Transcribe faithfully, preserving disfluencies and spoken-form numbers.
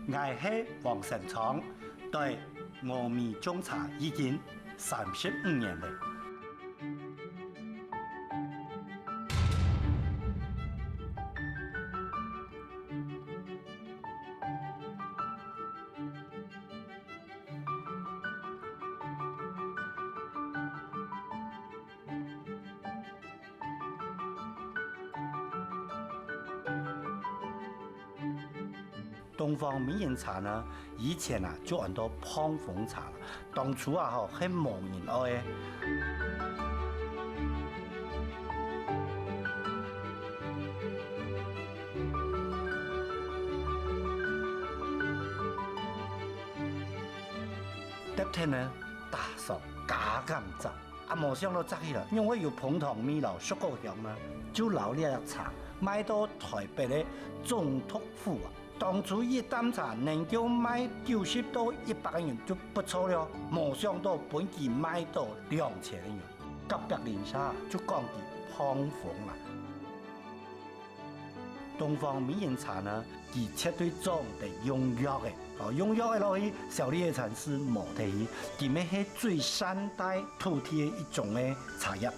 𠊎係黃生昌，對峨眉種茶已經三十五年了。東方美人茶呢，以前啊就安到膨風茶，當初啊吼係無人愛个。特別呢，打爽加減讚。 啊，無想到摘起來，仰會有膨糖味摎搐果香呢？就摎這隻茶賣到臺北个總督府啊。當初一擔茶能夠賣九十到一百個銀就不錯了，無想到分佢賣到兩千個銀。隔壁鄰舍就講佢膨風啦。 東方美人茶呢，佢絕對做毋得用藥个。哦，用藥个落去，小綠葉蠶絲無得去，佢乜係最善待土地个一種个茶葉。